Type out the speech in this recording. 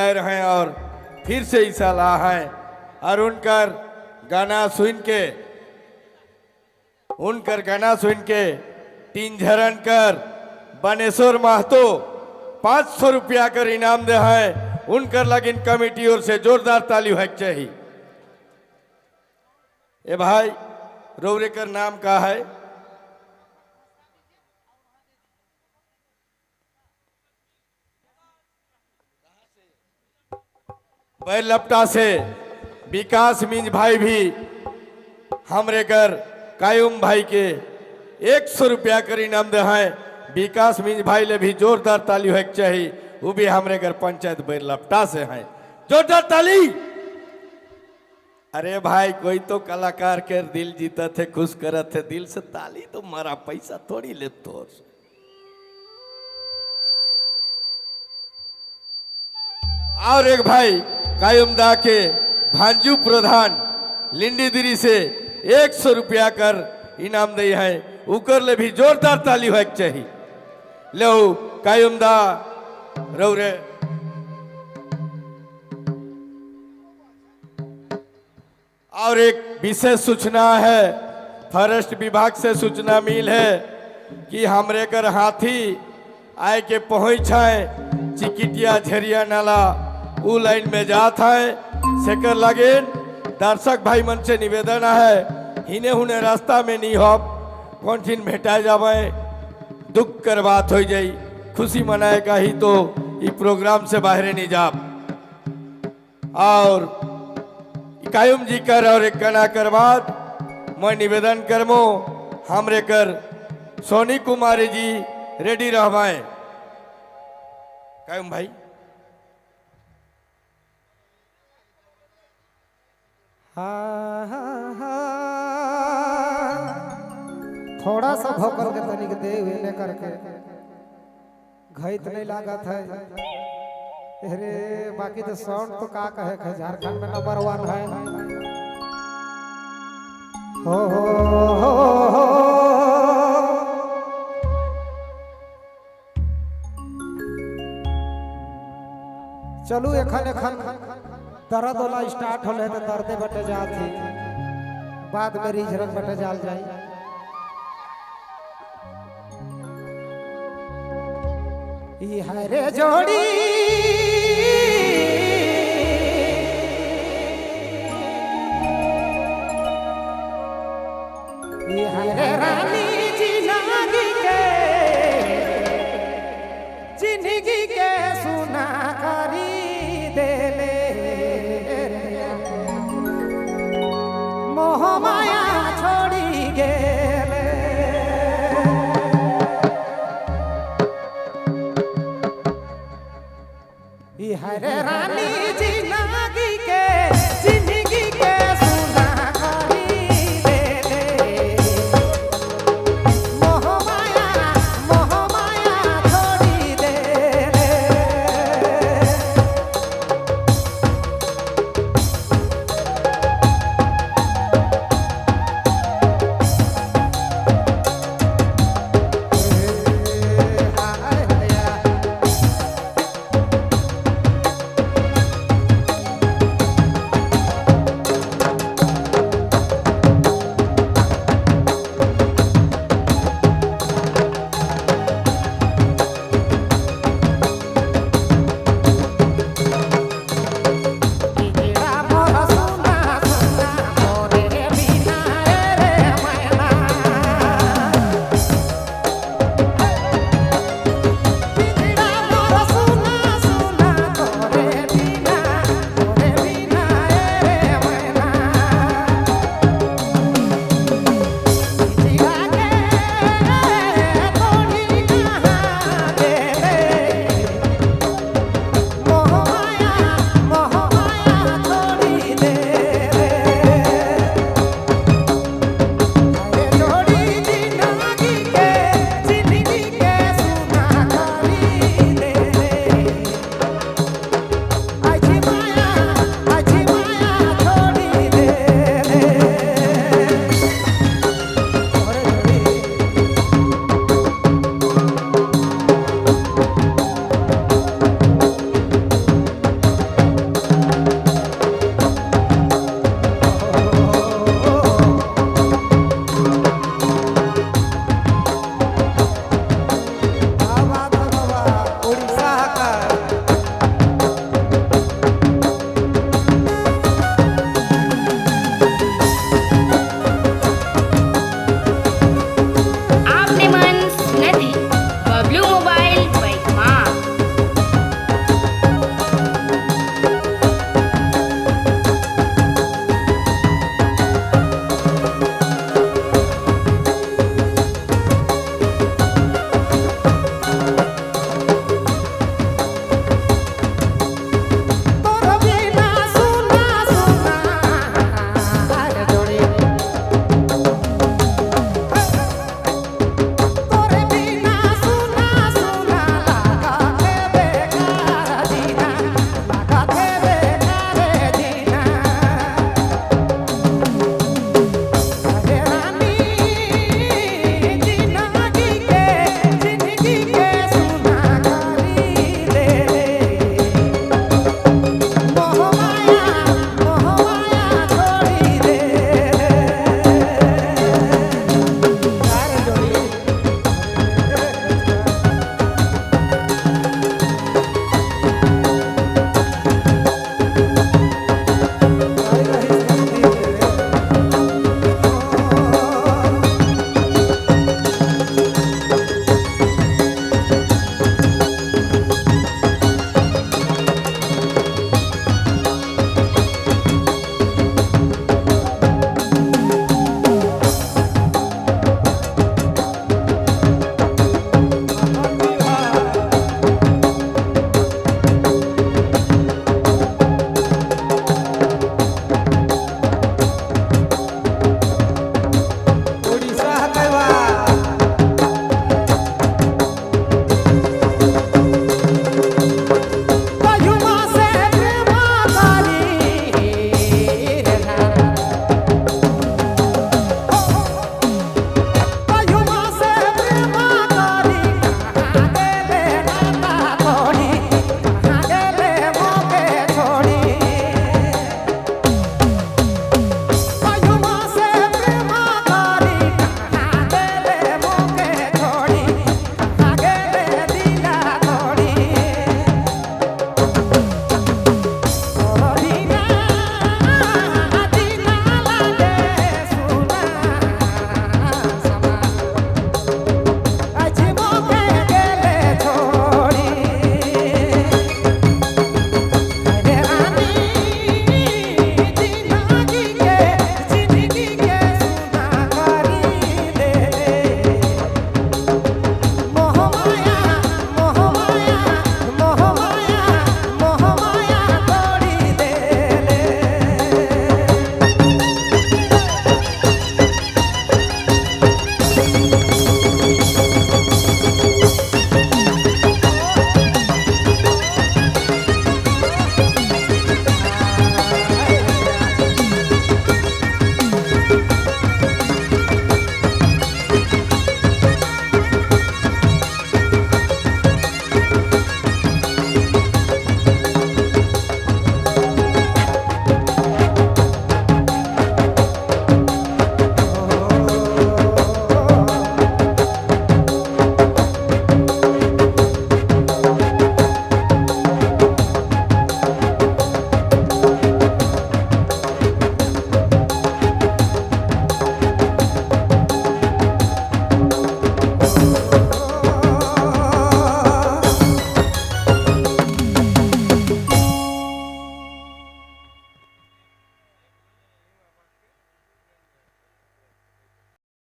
आए रहे और फिर से इस साल आ है और उनकर गाना सुन के, उनकर गाना सुन के तीन झरन कर बनेश्वर महतो 500 रुपया कर इनाम दे है। उनकर लगिन कमेटी और से जोरदार ताली होके चाहिए। ए भाई रौरे कर नाम का है? बैलपटा से विकास मिंज भाई भी हमरे कर कायुम भाई के 100 रुपया कर इनाम दे है। विकास मिंज भाई ले भी जोरदार ताली होके चाहिए। वो भी हमरे घर पंचायत बैलपटा से हैं। जोरदार ताली। अरे भाई कोई तो कलाकार के दिल जीता थे, खुश करत थे, दिल से ताली तो मारा, पैसा थोड़ी ले तो। और एक भाई कायुम दा के भांजू प्रधान लिंडीदिरी से 100 रुपया कर इनाम दे है। उकर ले भी जोरदार ताली होके चाहिए। लो कायुम दा रौरे। और एक विशेष सूचना है, फॉरेस्ट विभाग से सूचना मिल है कि हमरे कर हाथी आए के पहुँच है चिकिटिया झरिया नाला उ लाइन में जात है। सेकर लगे दर्शक भाई मन से निवेदन है, हिने हुने रास्ता में नहीं हो कौन चीज भेटा जावे, दुख कर बात हो जाई। खुशी मनाए का ही तो ये प्रोग्राम से बाहर नहीं जाप। और कायुम जी कर और एक गाना कर बाद मैं निवेदन करमो हमरे कर सोनी कुमारी जी रेडी रहवाए। कायुम भाई हाँ हाँ हाँ, थोड़ा सा भोकल के तनिक दे हुए करके घइत नहीं लागत है। अरे बाकी तो साउंड तो का कहे है, झारखंड में नंबर 1 है। हो हो हो हो चलू एखन एखन दर्द वाला स्टार्ट होले तो दर्दे बटे जात ही, बाद में रिझरन बटे जाल जाई। ई हरे जोड़ी ई हरे रानी जिंदगी के, जिंदगी के सुना करी देले, मोह माया छोड़ी गेले। हरे रानी जिंदगी